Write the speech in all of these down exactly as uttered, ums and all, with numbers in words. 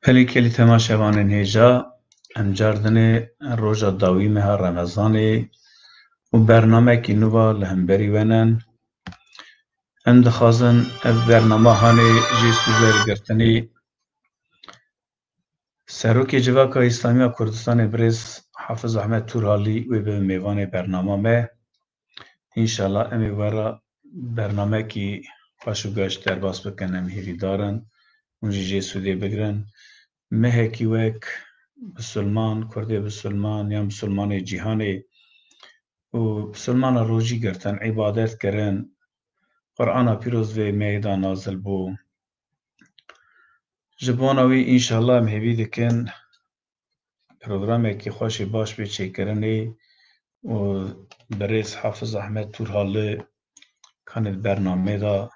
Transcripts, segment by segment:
Belê gelî temaşevanên hêja, em car dinê roja dawî meha Remezanê û bernamekî nû ve li hemberî we nin. Em dixwazin ev bernama hanê jê sûd wergirtinî Serokê Civaka Îslamî ya Kurdistanê birêz Hafiz Ahmet Turhalî wê bibe mêvanê bernama me. Înşallah em ê we re bernamekî xweş û geş derbas bikin, em hêvîdar in hûn jî jê sûdê bigirin. Mehekî wek bisilman, kurdê bisilman yan bisilmanê cîhanê û bisilmana rojî girtin, îbadet kirin, Qur'ana pîroz vê mehê de nazil bû. Ji bona wî înşallah em hêvî dikin programekî xweş ê baş bê çêkirinê û birêz Hafiz Ahmet Turhali kanê di bernamê de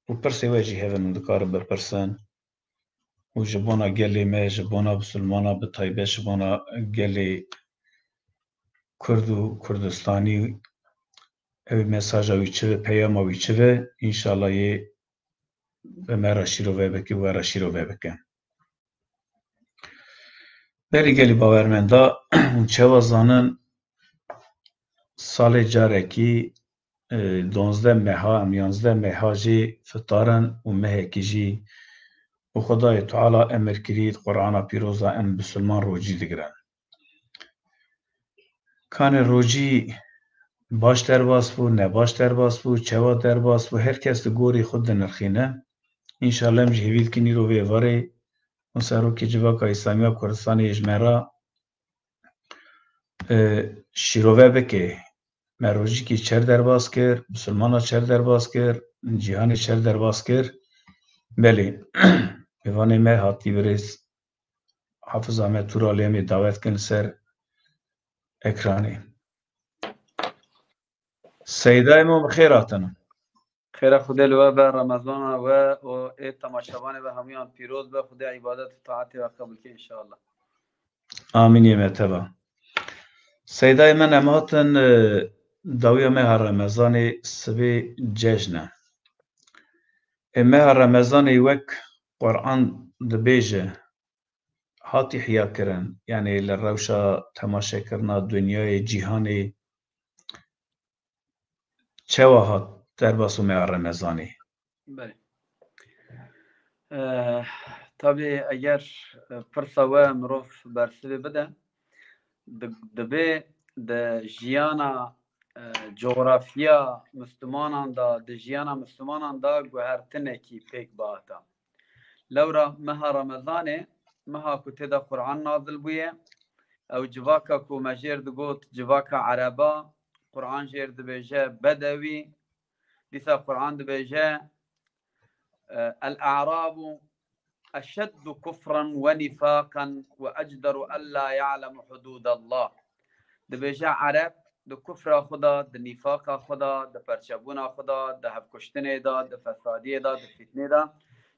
û pirsê we jî hevin hûn dikarin bipirsin û ji bona gelê me, ji bona bisilmana bi taybet ji bona gelê Kurd û Kurdistanî ew mesaja wî çi be, peyama wî çi be, înşallah yê bi me re şîrove bike, we re şîrove bike. Berî gelî bawermenda hûn çawa zanin salê carekî e, duwazdeh meha em yanzdeh meha jî fitarin û mehekî jî û Xwedayê Teala emir kirî di Qur'ana pîroz de em bisilman rocî digirin. Kanê rocî baş derbas bû, ne baş derbas bû, çawa derbas bû, her kes di gorî xwe dinirxîne. Înşallah em jî hêvî dikin îro vê varê û Serokê Civaka Îslamî ya Kurdistanê yê ji me re e, şîrove bike. Me rojîkî çer derbas kir, bisilmana çer derbas kir, cîhanê çer derbas kir. Belê, mêvanê me hatî birêz Hafiz Ahmet Turalî em ê dawet kin li ser ekranê. Seydayê me bi xêr hatin. Xêra Xwedê li we be, Remezana we û ê temaşevanê we hemûyan pîroz be. Xwedê îbadet û taetê we qebûl ke înşallah. Amîn yê me teva. Seydayê min em hatin, e, dawiya meha Remezanê sibê cejn e. Ê meha Remezanê wek Quran dibêje, hat îhya kirin. Yanî li rewşa temaşekirina dinyayê, cîhanê çawa hat derbas û meha Remezanê? Belê. Eh, tabî eger, eh, pirsa we mirov bersivê bide, di-, dibê di jiyana, eh, coxrafiya Mislimanan de, di jiyana Mislimanan de guhertinekî pêk bihata. Lewra meha Remezanê, meha ku tê de Quran nazil bûye, ew civaka ku me jêr digot civaka Ereba, Quran jêr dibêje Bedewî, dîsa Quran dibêje, e, El-A'rabu eşeddu kufran ve nifaqan ve ecderu ella ya'lemu hududallah. Dibêje Ereb di kufra xwe de, di nîfaqa xwe de, di perçebûna xwe de, di hevkuştinê de, di fesadiyê de, di fîtnê de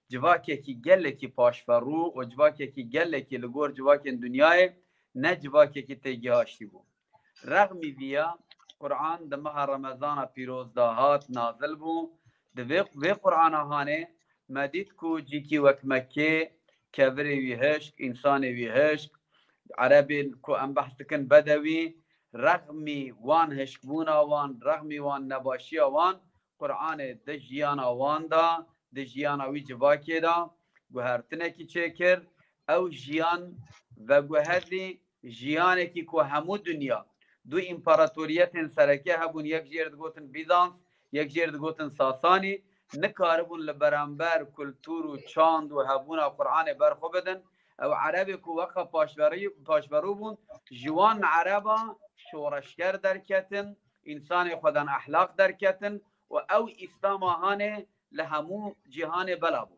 civakekî gelekî paşverû û civakekî gelekî li gor civakên dinyayê ne civakekî têgîhaştî bû. Rexmî viya Quran di meha Remezana pîroz de hat nazil bû. Di vê, vê Qur'ana hanê me dît ku cîkî wek Mekkê, kevirê wî hişk, însanê wî hişk, Erebên ku em behs dikin bedewî, rexmî wan hişkbûna wan, rexmî wan nebaşiya wan, Qur'anê di jiyana wan de, di jiyana wî civakê de guhertinekî çêkir. Ew jiyan veguherî jiyanekî ku hemû dinya, du împaratoriyetên sereke hebûn, yek jêr digotin Bîzans, yek jêr digotin Sasanî, nikaribûn li beramber kultur û çand û hebûna Qur'anê ber xwe bidin. Ew Erebê ku weqa paşverî-, paşverû bûn, ji wan Ereba şoreşger derketin, însanê xwedan ehlaq derketin û ew Îslama hanê li hemû cîhanê bela bû.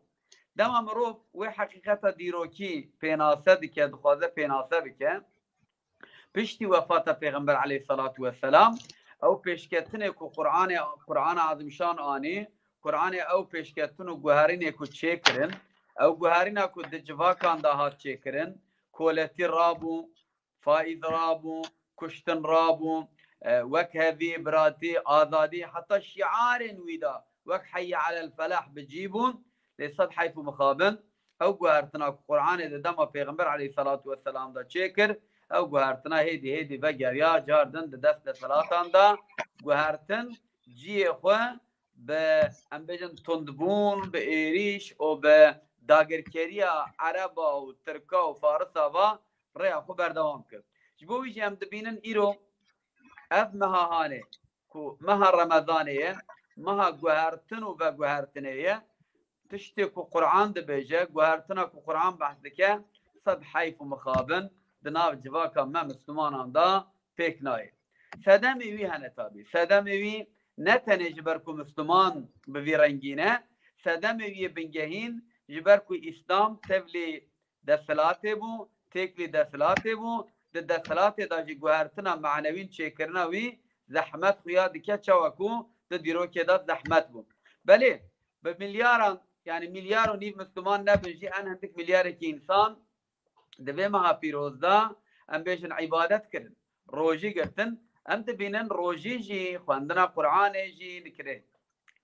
Dema mirov wê heqîqeta dîrokî pênase dike, dixwaze pênase bike, piştî wefata Pêxember aleyhisselatu vesselam, ew pêşketinê ku Qur'anê, Qur'ana Azimşan anî, Qur'anê ew pêşketin û guherînê ku çêkirin, ew guherîna ku di civakan de hat çêkirin, koletî rabû, faiz rabû, kuştin rabû, e, wekhevî, biratî, azadî, heta şiarên wî de wek heyye alel felah bi cî bûn, lê sed heyf û mixabin, Ew guhertina ku Qur'anê di dema Pêxember aleyhisselatu vesselam de çêkir, ew guhertina hêdî hêdî vegeriya, car din di dest desthelatan de guhertin cihê xwe bi, em bêjin, tundbûn, bi êrîş û bi dagirkeriya Ereba û Tirka û Farisa ve rêya xwe berdewam kir. Ji bo wî jî em dibînin îro ev meha hanê ku meha Remezanê ye, meha guhertin û veguhertinê ye. Tiştê ku Qur'an dibêje, guhertina ku Qur'an behs dike, sed heyf û mixabin di nav civaka me Mislimanan de pêk nayê. Sedemê wî hene tabî. Sedemê wî ne tenê ji ber ku Misliman bi vî rengî ne, sedemê wî yê bingehîn ji ber ku Îslam tevlî desthilatê bû, têkilî desthilatê bû, di desthilatê de jî guhertina manewîn çêkirina wî zehmet xuya dike, çawa ku di dîrokê de zehmet bû. Belê, bi milyaran, yani milyar û nîv Misliman nebin jî, en hindik milyarekî însan di vê meha pîroz de, em bêjin, îbadet kirin, rojî girtin. Em dibînin rojî jî, xwendina Qur'anê jî, nikirê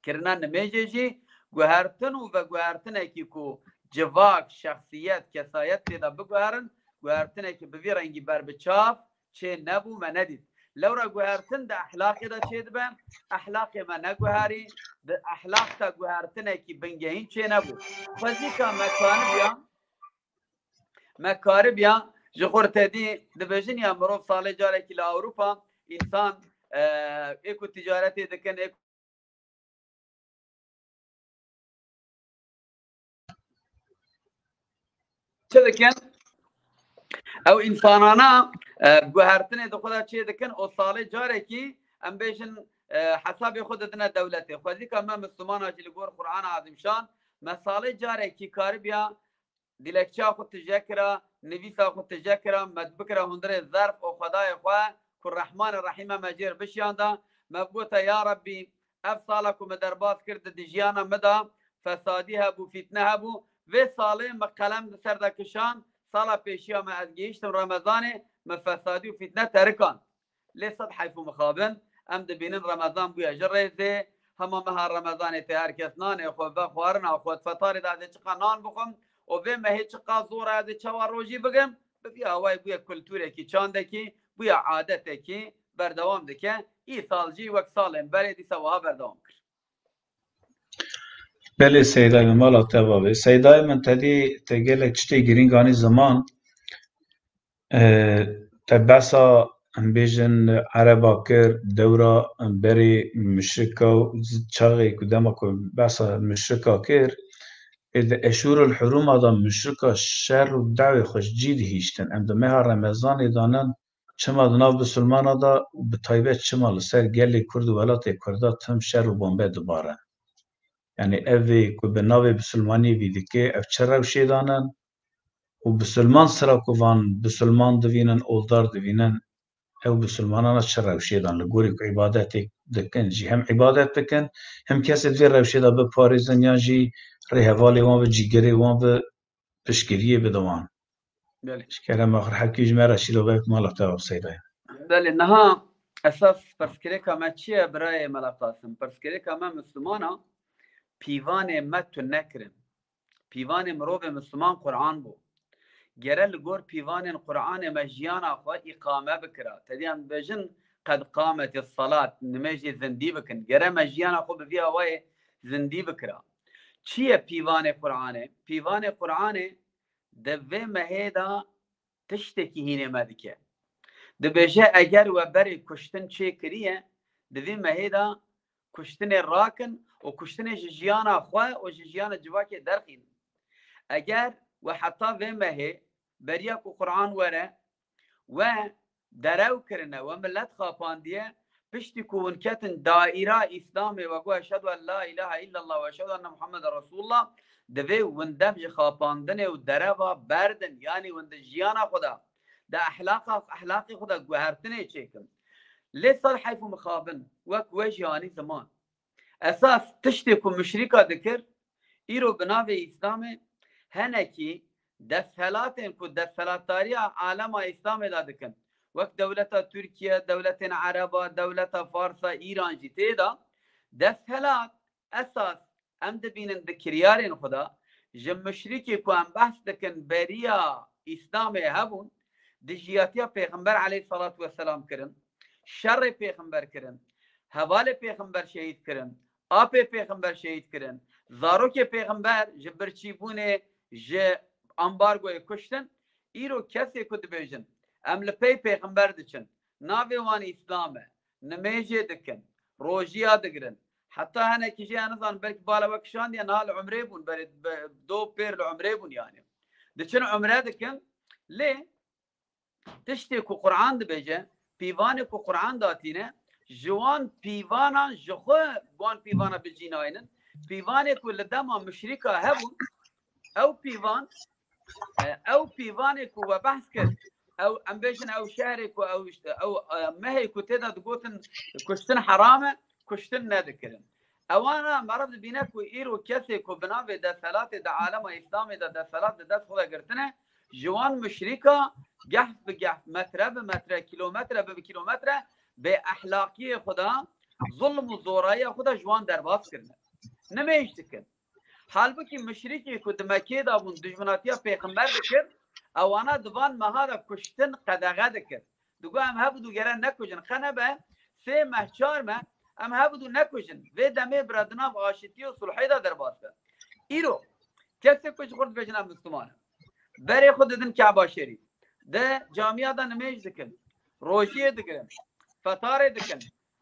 kirina nimêjê jî guhertin û veguhertinekî ku civak, şexsiyet, kesayet tê de biguherin, guhertinekî bi vî rengî berbiçav çê nebû, me nedît. Lewra guhertin di ehlaqê de çêdibe, ehlaqê me neguherî, di ehlaq de guhertinekî bingehîn çê nebû. Xwezîka me karibiya, me karibiya, ji xwe tedî dibêjin ya mirov salê carekî li Ewropa, însan, e, ê ku ticaretê dikin, ê çi dikin? Ew însanana, e, guhertinê di xwe de çê dikin û salê carekî, em bêjin, e, hesabê xwe didine dewletê. Xwezîka me Mislimana jî li gor Qur'ana Azîmşan, me salê carekî karibiya dilekçeya xwe tije kira, nivîsa xwe tije kira, me bikira hundirê zerf û Xwedayê xwe ku Rehman û Rehîm e, me jê re bişiyanda, me bigota, ya Rebbî, ev sala ku me derbas kir di, di jiyana me de fesadî hebû, fîtne hebû, vê salê me qelem di ser de kişand, sala pêşiya me ez gihîştim Remezanê, me fesadî û fîtne terikand. Lê sed heyf û mixabin, em dibînin Remezan bûye ji rêzê. Hema meha Remezanê tê her kes nanê xwe, vexwarina xwe, di fetarê de ez ê çiqa nan bixwim û vê mehê çiqa zor e ez ê çawa rojî bigim, bi vî awayî bûye kulturekî, çandekî, bûye adetekî, berdewam dike. Îsal jî wek salên berê dîsa wiha berdewam kir. Belê Seydayê min, mala te bavê. Seydayê min, te dî te gelek tiştê girîng anî ziman. E, te behsa, em bêjin, Ereba kir, dewra berê muşrika û çaxê ku dema ku behsa muşrika kir, ê di eşûrul hurûma de muşrika şer û dewê xwe ji cî dihiştin. Em di meha Remezanê de nin, çima di nav bisilmana de û bi taybet çima li ser gelê Kurd û welatê Kurda tim şer û bombe dibare? Yani evê ku bi navê bisilmaniyê vî dike, ev çi rewşê de nin? Û bisilman sira ku van bisilman divînin, oldar divînin, ew bisilmanana çi rewşê de nin? Li gorî ku îbadetê dikin jî, hem îbadet dikin, hem kesê di vê rewşê de biparêzin, yan jî rê hevalê wan bi, cîgirê wan bi, piştgiriyê bide wan. Belê. Ji kerema xwe, hevkî ji me re şîrove mala te, Seydayê. Belê, niha esas pirsgirêka me çi ye, birayê Mela Qasim? Pirsgirêka me Mislimana, pîvanê me tune kirin. Pîvanê mirovê Misliman Qur'an bû. Gere li gor pîvanên Qur'anê me jiyana xwe îqame bikira. Tedî em dibêjin qed qametî salat, nimêjê zindî bikin. Gere me jiyana xwe bi vî awayê zindî bikira. Çi ye pîvanê Qur'anê? Pîvanê Qur'anê di vê mehê de tiştekî hînê me dike. Dibêje, eger we berê kuştin çêkiriye, di vê mehê de kuştinê rakin û kuştinê ji jiyana xwe û ji jiyana civakê derxînin. Eger we heta vê mehê beriya ku Qur'an were, we derew kirine, we millet xapandiye, piştî ku hûn ketin daîra Îslamê, we got, "Eşhedû en la îlahe îllallah we eşhedû enne Muhammeden Resûlullah", divê hûn dev ji xapandinê û dereva berdin, yanî hûn di jiyana xwe de, di ehlaqa, ehlaqê xwe de guhertinê çêkin. Lê sed heyf û mixabin, wek we jî anî ziman. Esas tiştê ku muşrîka dikir, îro bi navê Îslamê henekî desthilatên ku desthilatdariya alema Îslamê de dikin, wek dewleta Tirkiye, dewletên Ereba, dewleta Farsa, Îran jî tê de, desthilat esas em dibînin di kiryarên xwe de, ji muşrikê ku em behs dikin beriya Îslamê hebûn, dijiyatiya Pêxember aleyhissalatu vesselam kirin, şerê Pêxember kirin, hevalê Pêxember şehîd kirin, apê Pêxember şehîd kirin, zarokê Pêxember ji birçîbûnê, ji ambargoyê kuştin. Îro kesê ku dibêjin, em li pey Pêxember diçin, navê wan Îslam e, nimêjê dikin, rojiya digirin. Heta henekî jê, ez nizanim, belkî bala we kişandiye, niha li umrê bûn, berê be-, do pêr li umrê bûn yani. Diçin umre dikin, lê tiştê ku Quran dibêje, pîvanê ku Quran datîne, ji wan pîvanan ji xwe wan pîvana bi cî nayînin. Pîvanê ku li dema muşrika hebûn, ew pîvan, e, ew pîvanê ku we behs kir, ew, em bêjin, ew şehrê ku ew, ew, e, mehê ku tê de digotin kuştin heram e, kuştin nedikirin. Ewana meriv dibîne ku îro kesê ku bi navê desthilatê di alema Îslamê de desthilat di dest xwe de girtine, ji wan muşrika gehf bi gehf, metre bi metre, kîlometre bi kîlometre bê ehlaqiyê xwe de, zulm û zorayiya xwe de ji wan derbas kirine. Nimêj dikin. Halbukî muşrikê ku di Mekê de bûn, dijminatiya Pêxember dikir, ewana di van meha de kuştin qedexe dikir. Digot, em hev û du gere nekujin. Xe nebe, sê meh, çar meh, em hev û du nekujin. Vê demê bira di nav aşitî û sulhê de derbas be. Îro, kesê ku ji xwe dibêjin em Misliman in, berê xwe didin Keba Şerîf, di camiya de nimêj dikin, rojiyê digirin, fetarê dikin.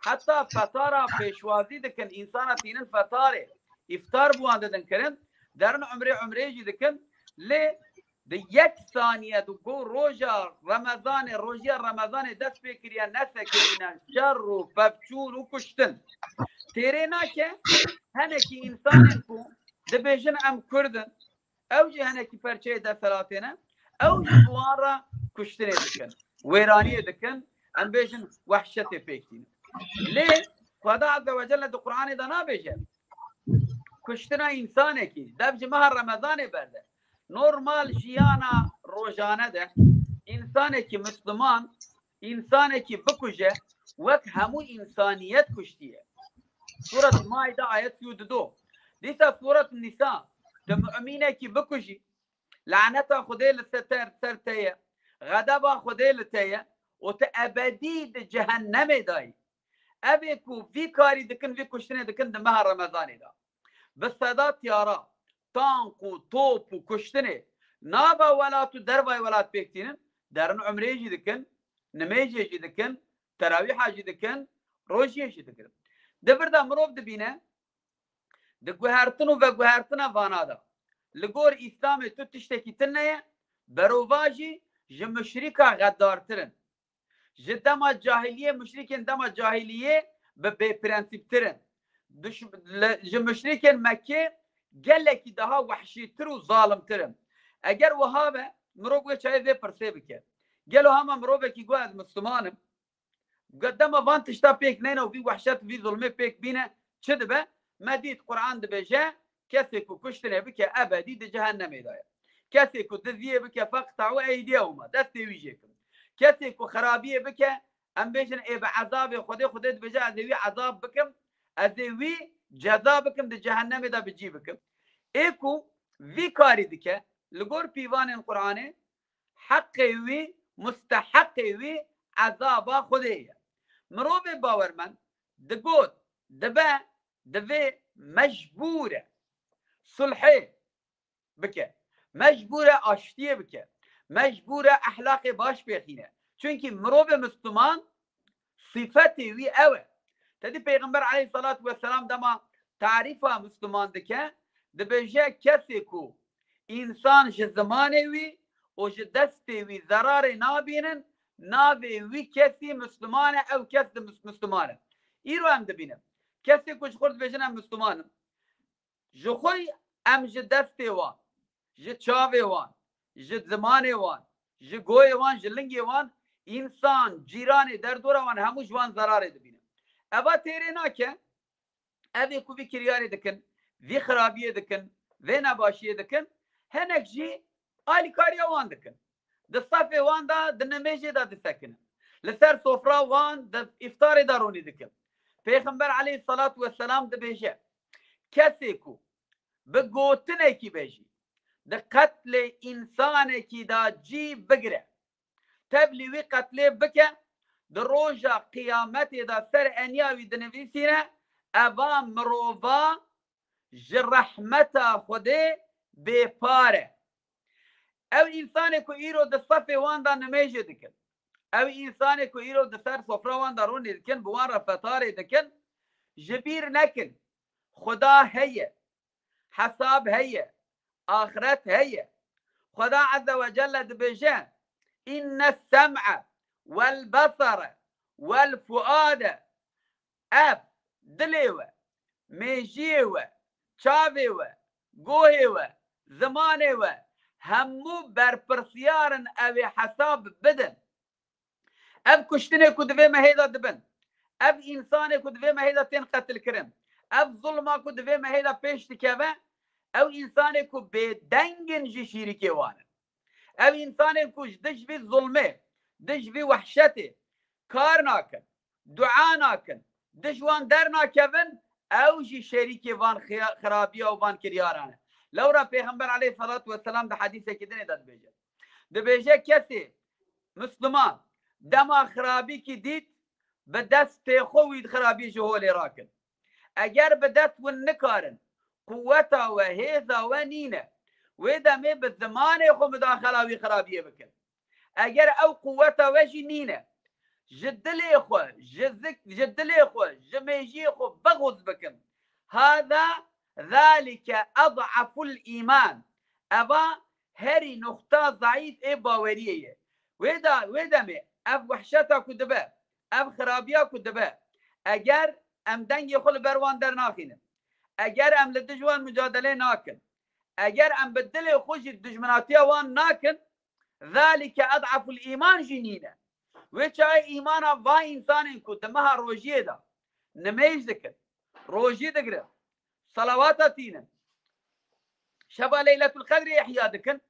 Heta fetara pêşwazî dikin, însana tînin fetarê, îftar bi wan didin kirin, derin umrê, umrê jî dikin. Lê di yek saniye di ku roja Remezanê, rojiya Remezanê dest pê kiriye, nesekirîne şer û pevçûn û kuştin. Têrê nake, henekî însanên ku dibêjin em Kurd in, ew jî henekî perçeyê desthilatê ne, ew jî bi wan re kuştinê dikin, wêraniyê dikin, em bêjin wehşetê pêk tînin. Lê Xweda Azze ve Celle di Quranê de nabêje, kuştina însanekî, dev ji meha Remezanê berde, normal jiyana rojane de însanekî Misliman, însanekî bikuje, wek hemû însaniyet kuştiye. Suret Maide ayet sî û du. Dîsa Suret Nîsa, di mumînekî bikujî, laneta Xwedê li ser, ser te ye, xedeba Xwedê li te ye û tu ebedî di cehennemê de yî. Evê ku vî karî dikin, vî kuştinê dikin di meha Remezanê de, bi seda tiyara, tank û top û kuştinê nava welat û dervayê welat pêk tînin, derin umrê jî dikin, nimêjê jî dikin, terawîha jî dikin, rojiyê jî digirin. Di vir de mirov dibîne, di guhertin û veguhertina vana de, li gor Îslamê tu tiştekî tune ye, berova jî ji muşrîka xedartir in. Ji dema cahiliyê, muşrikên dema cahiliyê bi bêprensîptir in. Duş-, le-, ji muşrikên Mekkê gelekî daha wehşîtir û zalimtir in. Eger wiha be, mirov wê çayê vê pirsê bike. Gelo hema mirovekî got, ez Misliman im, got, dema van tişta pêk neyne û vî wehşet, vî zulmê pêk bîne, çi dibe? Me dît Quran dibêje, kesê ku kuştinê bike, ebedî di cehennemê de ye. Kesê ku diziyê bike, feqta'u eydiyehuma, destê wî jê kim. Kesê ku xirabiyê bike, em bêjin ê bi ezabê Xwedê, Xwedê dibêje, ez ê wî ezab bikim, ez ê wî ceza bikim, di cehennemê de bi cî bikim. Ê ku vî karî dike, li gor pîvanên Quranê, heqê wî, musteheqê wî ezaba Xwedê ye. Mirovê bawermend digot, dibe, divê mecbûr e sulhê bike. Mecbûr e aştiyê bike. Mecbûr e ehlaqê baş pêxîne. Çunkî mirovê Misliman sîfetê wî ew e. Tedî Pêxember aleyhissalatu vesselam dema tarîfa Misliman dike, dibêje, kesê ku însan ji zimanê wî û ji destê wî zerarê nabînin, navê wî kesî Misliman e, ew kes di Mis-, Misliman e. Îro em dibînin. Kesê ku ji xwe dibêjin em Misliman in, ji xwe em ji destê wan, ji çavê wan, ji zimanê wan, ji goyê wan, ji lingê wan, însan, cîranê, derdora wan hemû ji wan zerarê dibîne. Eva têrê nake, evê ku vî kiryarê dikin, vî xirabiyê dikin, vê nebaşiyê dikin, hinek jî alîkariya wan dikin. Di sefê wan de, di nimêjê de disekinin. Li ser sofra wan di îftarê de ronî dikin. Pêxember aleyhissalatu vesselam dibêje, kesê ku bi gotinekî be jî, di qetlê însanekî de cî bigire. Tevlî wî qetlê bike, di roja qiyametê de ser eniya wî dinivîsîne, eva mirova ji rehmeta Xwedê bêpar e. Ew însanê ku îro di sefê wan de nimêjê dikin, ew însanê ku îro di ser sofra wan de rûnê dikin, bi wan re fetarê dikin, ji bîr nekin, Xuda heye, hesab heye, axiret heye. Xuda Azze ve Celle dibêje, "Inne sem'e vel besare vel fuade." Ev dilê we, mêjiyê we, çavê we, gohê we, zimanê we, hemû berpirsiyar in, ew ê hesab bidin. Ev kuştinê ku di vê mehê de dibin, ev însanê ku di vê mehê de tên qetilkirin, ev zulma ku di vê mehê de pêş dikeve, ew însanê ku bêdeng in jî şîrikê wan in. Ev însanên ku ji dij vî zulmê, dij vî wehşetê kar nakin, dua nakin, dij wan dernakevin, ew jî şerîkê van xiya-, xirabiya û van kiryaran e. Lewra Pêxember aleyhisselatu vesselam di hedîsekî dinê de dibêje. Dibêje, kesê Misliman dema xirabîkî dît, bi destê xwe wî xirabî ji holê rakin. Eger bi dest win nikarin, quweta we, hêza we nîne, wê demê bi zimanê xwe mudaxela wî xirabiyê bikin. Eger ew quweta we jî nîne, ji dilê xwe, ji zik-, ji dilê xwe, ji mêjiyê xwe bixuz bikin. Hada zalike ed'aful îman. Eva herî nuxta zayîf ê baweriyê ye. Wê da, wê demê ev wehşeta ku dibe, ev xirabiya ku dibe, eger em dengê xwe li ber wan dernaxînin, eger em li dij wan mucadelê nakin, eger em bi dilê xwe jî dijminatiya wan nakin, zalike ed'aful îman jî nîne. Wê çaxê îmana va însanên ku di meha rojiyê de nimêj dikin, rojî digirin, salawata tînin, şeva Leyletul Qedrê ihya dikin,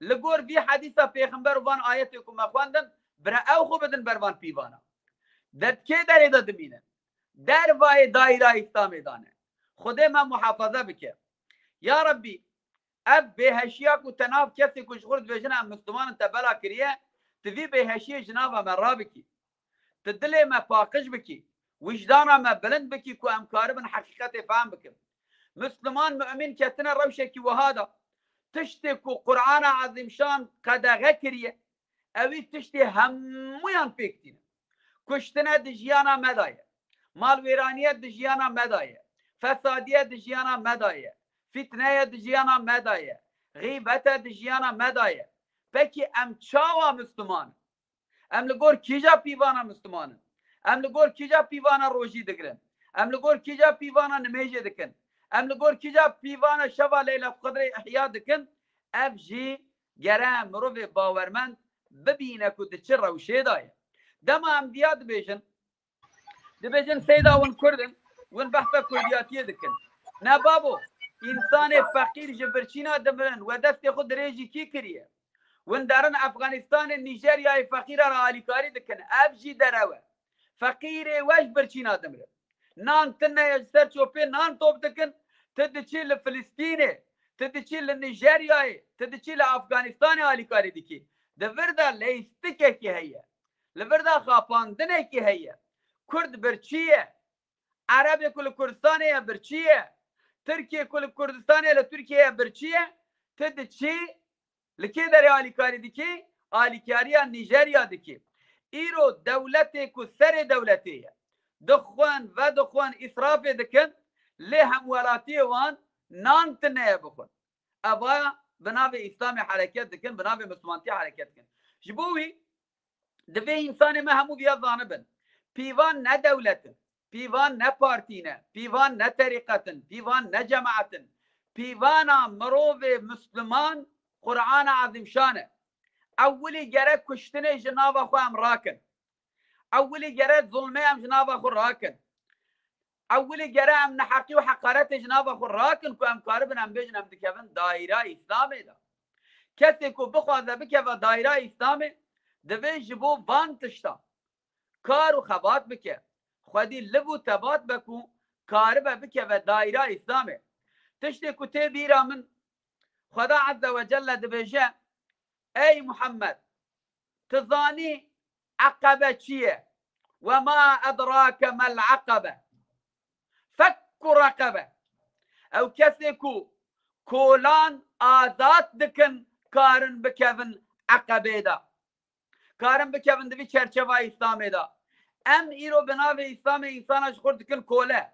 li gor vî hedîsa Pêxember û van ayetê ku me xwendin, bira ew xwe bidin ber van pîvana. Di kê derê de dimînin? Dervayê daîra Îslamê de ne. Xwedê me muhafaza bike. Ya Rebbî, ev bêheşiya ku te nav kesê ku ji xwe dibêjin em Misliman in te bela kiriye, tu vî bêheşiyê ji nava me rabikî. Tu dilê me paqij bikî, wijdana me bilind bikî ku em karibin heqîqetê fehm bikin. Misliman, mumîn ketine rewşekî wiha de, tiştê ku Qur'ana Ezîmşan qedexe kiriye, ewî tiştê hemûyan pêk tîne. Kuştine di jiyana me de ye. Malwêraniye di jiyana me de ye. Fesadiye di jiyana me de ye. Fîtneye di jiyana me de ye. Xîbete di jiyana me de ye. Pekî em çawa Misliman in? Em li gor kîja pîvana Misliman in? Em li gor kîja pîvana rojî digirin? Em li gor kîja pîvana nimêjê dikin? Em li gor kîja pîvana şeva Leylet Qedrê ihya dikin? Ev jî gere mirovê bawermend bibîne ku di çi rewşê de ye. Dema em viya dibêjin, dibêjin seyda win Kurd in, win behsa Kurdiyatiyê dikin. Ne babo, însanê feqîr ji birçîna dimirin, we destê xwe dirêjî kî kiriye? Win derin Efganistanê, Nîjeryayê feqîra re alîkarî dikin. Ev jî derew e. Feqîrê we ji birçîna dimirin. Nan tune ye, ji ser çopê nan top dikin. Tu diçî li Filistînê, tu diçî li Nîjeryayê, tu diçî li Afganistanê alîkarî dikî. Di vir de leyîstikekî heye. Li vir de xapandinekî heye. Kurd birçî ye. Erebê ku li Kurdistanê ye birçî ye. Tirkê ku li Kurdistanê ye, li Tirkiyeyê ye birçî ye. Tu diçî li kê derê alîkarî dikî? Alîkariya Nîjerya dikî. Îro dewletê ku serê dewletê ye, dixwin, vedixwin, îsrafê dikin, lê hemwelatiyê wan nan tune ye bixwin. Eva bi navê Îslamê hereket dikin, bi navê Mislimantiyê hereket dikin. Ji bo wî divê însanê me hemû viya zanibin. Pîvan ne dewlet in, pîvan ne partî ne, pîvan ne terîqet in, pîvan ne cemaet in. Pîvana mirovê Misliman Qur'ana Ezîmşan e. Ewilî gerek kuştinê ji nava xwe em rakin. Ewilî gerek zulmê em ji nava xwe rakin. Ewilî gere em neheqî û heqaretê ji nava xwe rakin ku em karibin em bêjin em dikevin daîra Îslamê de. Kesê ku bixwaze bikeve daîra Îslamê, divê ji bo van tiştan kar û xebat bike. Xwedî liv û tebat be ku karibe bikeve daîra Îslamê. Tiştê ku tê bîra min, Xweda Azze ve Celle dibêje, ey Muhammed, tu zanî Eqebe çi ye? Ve ma edrake mel eqebe. Fekku reqebe. Ew kesê ku kolan azad dikin, karin bikevin Eqebê de. Karin bikevin di vî çerçeva Îslamê de. Em îro bi navê Îslamê însana ji xwe dikin kole.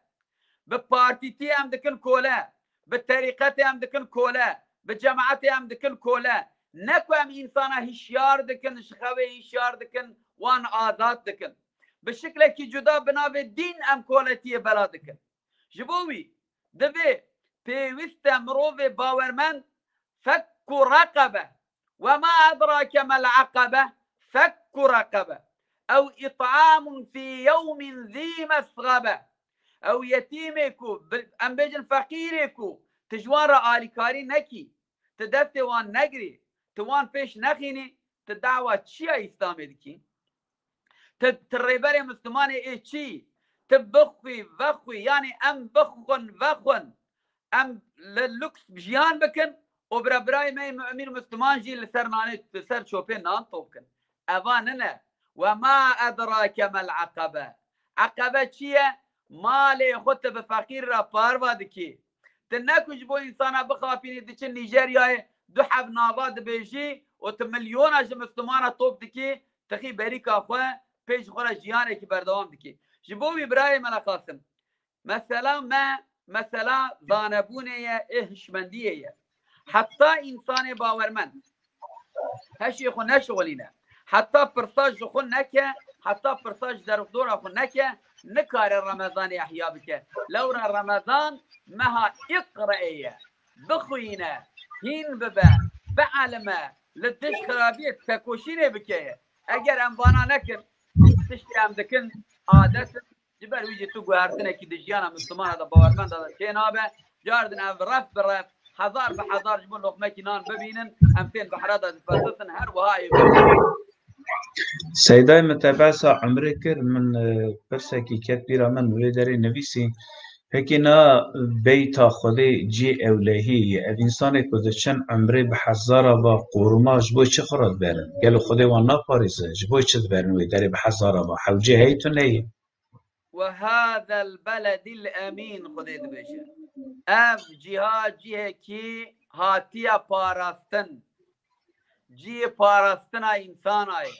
Bi partîtî em dikin kole. Bi terîqetê em dikin kole. Bi cemaetê em dikin kole. Ne ku em însana hişyar dikin, ji xewê hişyar dikin, wan azad dikin. Bi şiklekî cuda bi navê dîn em koletiyê bela dikin. Ji bo wî divê pêwîst e mirovê bawermend fekku reqebe. Ve ma edrake mel eqebe. Fekku reqebe. Ew it'amun fî yewmin zî mesxebe. Ew yetîmê ku, bi-, em bêjin feqîrê ku, tu ji wan re alîkarî nekî, tu destê wan negirî, tu wan pêş nexînî, tu dawa çiya Îslamê dikî? Ti, ti rêberê Mislimanê ê çi? Ti bixwî, vexwî, yanî em bixwin, vexwin, em li luks jiyan bikin û bira birayê me yê mu'min Misliman jî li ser nanê, li ser çopê nan top bikin. Eva nine. Ve ma edrake mel eqebe. Eqebe çi ye? Malê xwe tu bi feqîr re parva dikî. Ti ne ku ji bo însana bixapînî, diçin Nîjeryayê, du heb nava dibêjî û tu milyona ji Mislimana top dikî, tixî berîka xwe, pê ji xwe re jiyanekî berdewam dikî. Ji bo wî birayê me ne Qasim, mesela me, mesela zanebûnê ye, ê hişmendiyê ye. Heta însanê bawermend heşê xwe neşixulîne, heta pirsa ji xwe neke, heta pirsa ji derdora xwe neke, nikare Remezanê ehya bike. Lewra Remezan meha îqreê ye. Bixwîne, hîn bibe, bielime, li dij xirabiyê tekoşînê bikeye. Eger em vana nekin, tiştê em dikin adet in. Ji ber wî jî tu guhertinekî di jiyana Mislimana de, bawermenda de çênabe. Cardin ev ref bi ref, hezar bi hezar ji bo loqmekî nan bibînin, em tên behra de dipersisin, her wiha ê Seydayê min te behsa umrê kir, min, e, pirsekî ket bîra min, wê derê nivîsî, Hekî na beyta Xwedê cî ewlehî ye. Ev însanê ku diçin emrê bi hezara va qoruma ji bo çi xwe re diberin? Gelo Xwedê wan naparêze? Ji bo çi diberin wê derê bi hezara va? Hewcê hey tune ye. Ve hazel beledil emîn, Xwedê dibêje. Ev cîha cihekî hatiye parastin. Cihê parastina însana ye.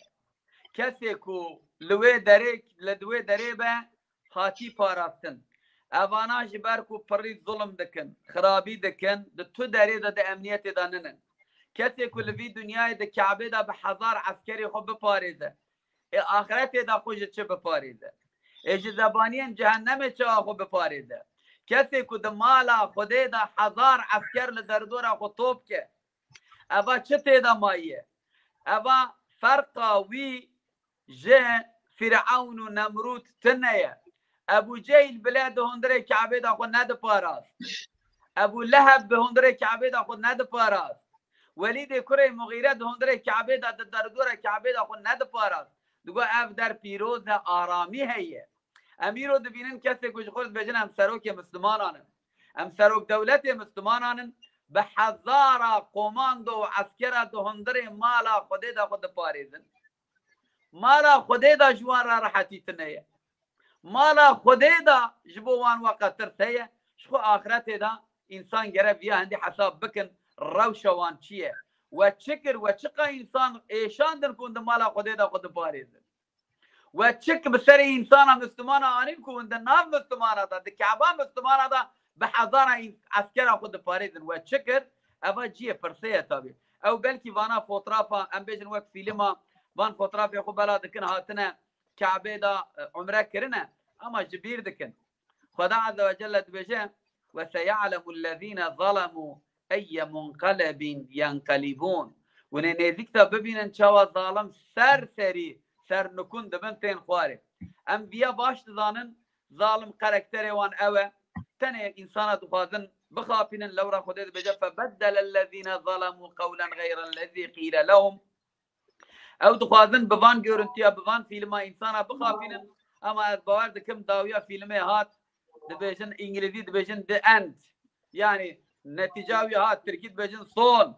Kesê ku li wê derê, li di wê derê be, hatî parastin. Evana ji ber ku pirî zulm dikin, xirabî dikin, di tu derê de, di emniyetê de ninin. Kesê ku li vî dinyayê di Kabê de bi hezar eskerê xwe biparêze, ê axretê de xwe ji çi biparêze? Ê ji zebaniyên cehennemê çawa xwe biparêze? Kesê ku di mala Xwedê de hezar esker li derdora xwe top ke, eva çi tê de maye? Eva ferqa wî ji Fîrewn û Nemrûd tune ye. Ebû Cehîl bile di hundirê Kabê de xwe nediparast. Ebû Leheb bi hundirê Kabê de xwe nediparast. Welîdê kurê Muxîre di hundirê Kabê de, di derdora Kabê de xwe nediparast. Digot, ev der pîroz e, aramî heye. Em îro dibînin kesê ku ji xwe dibêjin em serokê Mislimanan in. Em serok dewletê Mislimanan in, bi hezara komando û eskera di hundirê mala Xwedê de xwe diparêzin. Mala Xwedê de ji wan re rehetî tune ye. Mala Xwedê de ji bo wan weqe tirs heye. Ji xwe axretê de însan gere viya hindî hesab bikin, rewşa wan çi ye? We çi kir? We çiqa însan êşandin ku hûn di mala Xwedê de xwe diparêzin? We çi bi serê însana Mislimana anîn ku hûn di nav Mislimana de, di Keba Mislimana de bi hezara îns-, eskera xwe diparêzin? We çi kir? Eva ciyê pirsê ye tabî. Ew belkî vana fotrafa, em bêjin wek fîlima, van fotrafê xwe bela dikin hatine Kabê de, e, umre kirine, ama ji bîr dikin. Xweda Azze ve Celle dibêje, "Ve seya'lemul lezîne zalemû eyye munqelebîn yenqelîbûn." Hûn ê nêzîk de bibînin çawa zalim ser serî, ser nikûn dibin tên xwarê. Em viya baş dizanin, zalim karakterê wan ew e. Tenê însana dixwazin bixapînin, lewra Xwedê dibêje, "Febeddele lezîne zalemû qewlen xeyrellezî qîle lehum." Ew dixwazin bi van görüntüya, bi van fîlma însana bixapînin, ama ez bawer dikim dawiya fîlmê hat, dibêjin, îngilîzî dibêjin the end. Yanî Netîca wî hat, tirkî dibêjin son.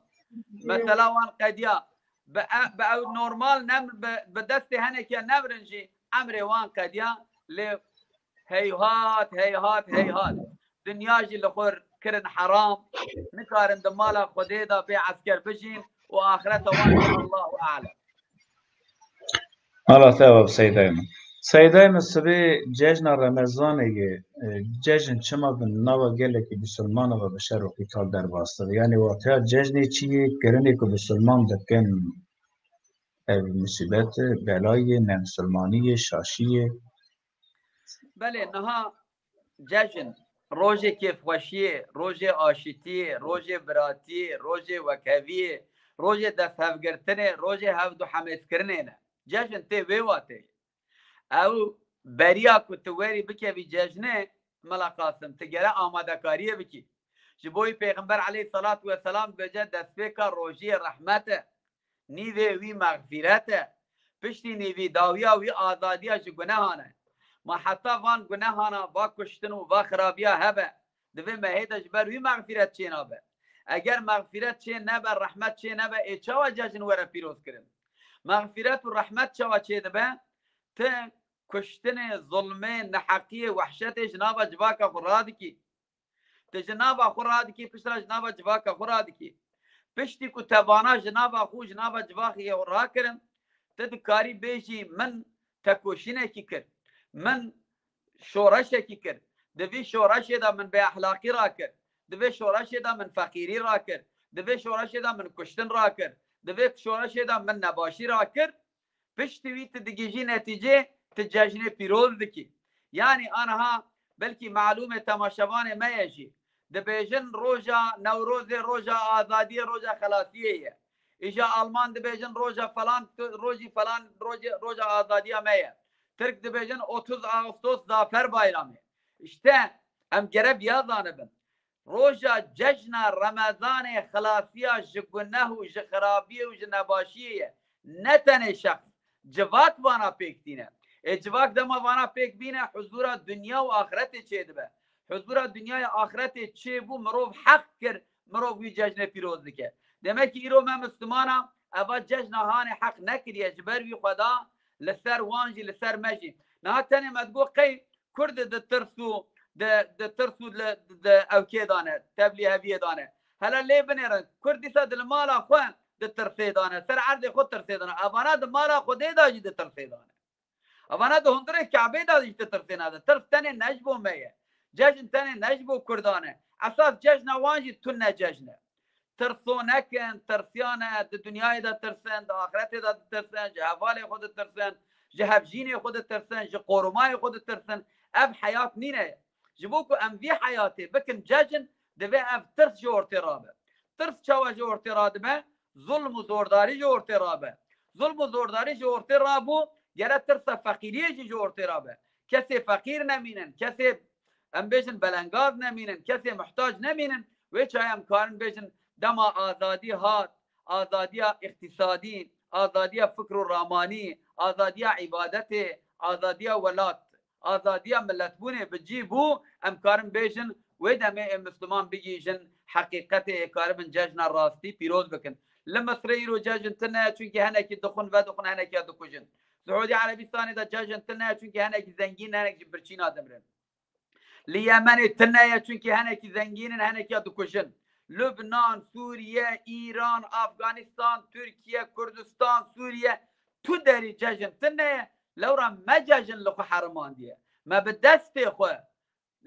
Mesela wan qediya. Bi e-, bi ew normal nemr-, bi, bi destê henekê nemrin jî emrê wan qediya. Lê heyhat, heyhat, heyhat. Dinya jî li xwe kirin heram. Nikarin di mala Xwedê de bê esker bijîn û axireta wan jî Allahu alem. Hala te ev Seydayê min. Seydayê min, sibê cejna Remezanê ye. E, cejn çima bi nava gelekî bisilmana ve bi şer û qîtal derbas dibe? Yani watiya cejnê çi ye? Kirinê ku bisilman dikin, ev musîbet e, belayê, ne misilmaniyê, şaşiyê. Belê, niha cejn, rojê kêfxweşiyê, rojê aşitiyê, rojê biratiyê, rojê wekheviyê, rojê desthevgirtinê, rojê hevduhemêzkirinê ne. Cejn tê wê wateyê. Ew beriya ku tu werî bikevî cejnê, Mela Qasim, tu gere amadekariyê bikî. Ji bo wî Pêxember aleyhisselatu vesselam dibêje destpêka rojiyê rehmet e. Nîvê wî mexfîret e. Piştî nîvî dawiya wî azadiya ji gunehan e. Ma heta van gunehana, va kuştin û va xirabiya hebe, divê me hê de ji ber wî mexfîret çênabe. Eger mexfîret çê nebe, rehmet çê nebe, ê çawa cejn were pîroz kirin? Mexfîret û rehmet çawa çê dibe? Ti kuştinê, zulmê, neheqiyê, wehşetê ji nava civaka xwe radikî. Tu ji nava xwe radikî, piştre ji nava civaka xwe radikî. Piştî ku te vana ji nava xwe, ji nava civakê xwe rakirin, tu dikarî bêjî, min tekoşînekî kir, min şoreşekî kir. Di vî şoreşê de min bêexlaqî rakir. Di vê şoreşê de min feqîrî rakir. Di vê şoreşê de min kuştin rakir. Di vê şoreşê de min nebaşî rakir. Piştî wî tu digihîjî netîcê, tu cejnê pîroz dikî. Yanî aniha belkî malûm e temaşevanê me ye jî. Dibêjin roja Newrozê, roja azadiyê, roja xelasiyê ye. Îja Alman dibêjin roja falan, tu-, rojî falan, rojê, roja azadiya me ye. Tirk dibêjin otuz Ağustos Zafer Bayramı. İşte em gere viya zanibin. Roja cejna Remezanê xilasiya ji guneh û ji xirabiyê û ji nebaşiyê ye. Ne tenê şexs, civak vana pêk tîne. Ê civak dema vana pêk bîne, huzura dinya û axretê çêdibe. Huzura dinyayê axretê çêbû, mirov heq kir, mirov wî cejnê pîroz dike. Demek ki îro me Mislimana eva cejna hanê heq nekiriye, ji ber wî xwe da li ser wan jî, li ser me jî. Niha tenê me digot qey Kurd di tirs û di, di tirs û li, di ewkê dane, tevlî heviyê dane. Hele lê binêrin, Kurd dîsa di li mala xwe di tirsê dane, ser erdê xwe tirsê dane. Evana di mala Xwedê de jî di tirsê dane. Evana di hundirê Kebê de jî di tirsê nade. Tirs tenê ne ji bo me ye. Cejn tenê ne ji bo Kurdan e. Esas cejna wan jî tune cejn e. Tirso nekin, tirsiyane, di dinyayê de tirsin, di axretê de ditirsin, ji hevalê xwe ditirsin, ji hevjînê xwe ditirsin, ji qorumayê xwe ditirsin. Ev heyat nîne ye. Ji bo ku em vî heyatê bikin cejn, divê ev tirs ji ortê rabe. Tirs çawa ji ortê radibe? Zulm û zordarî ji ortê rabe. Zulm û zordarî ji ortê rabû, gere tirsa feqîriyê jî ji ortê rabe. Kesê feqîr nemînin, kesê, em bêjin, belengaz nemînin, kesê muhtac nemînin, wê çaye em karin bêjin, dema azadî hat, azadiya îqtîsadî, azadiya fikr û ramanî, azadiya îbadetê, azadiya welat, azadiya miletbûnê bi cî bû, em karin bêjin, wê demê ê Misliman bigihîjin heqîqetê, ê karibin cejna rastî pîroz bikin. Li Misrê îro cejn tune ye, çunkî henekî dixwin, vedixwin, henekî ya dikujin. Siûdî Erebistanê de cejn tune ye, çunkî henekî zengîn, hinek ji birçîna dimrin. Li Yemenê tune ye, çunkî henekî zengîn in, henekî ya dikujin. Lubnan, Sûriye, Îran, Afganistan, Tirkiye, Kurdistan, Sûriye, tu derî cejn tune ye, lewra me cejn li xwe herimandiye. Me bi destê xwe,